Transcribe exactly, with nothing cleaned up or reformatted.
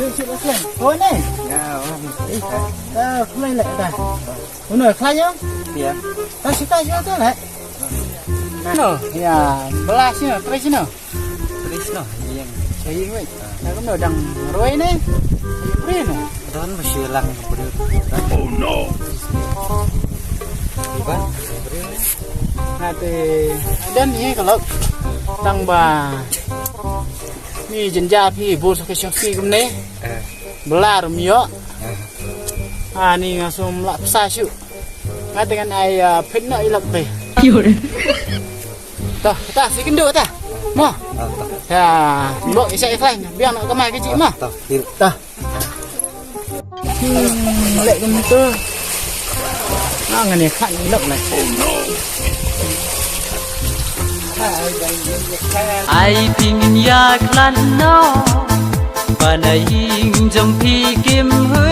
Oi ne. Ya, wan. Eh, ta khlai le ta. Uno khlai yo? Ya. Ta sita yo ta le. No, ya, bela sino, tres sino. Tres no, yang. Saying wei. Na kumno dang roi ne? Roi no. Don ba shu lang briew. Oh no. Iban. Nga te don ni ka lok. Tang ba ni jinja phi bor sa ka shong si kumne. Eh. Bela rum yo. Eh. Ah, ni nga sum la psa shu. Nga te ngan ai, ah, phin no ilok te. Toh, ta si kendu ta. Mo. Ah, toh. Ya, bok isa isa biang nak kemai kecil mo. Toh, il. Toh. Hmm, lek kum tu. Ah, ngane khat ilok lek. Ai pingin ïa klan no. Bana ing jong phi kim hu.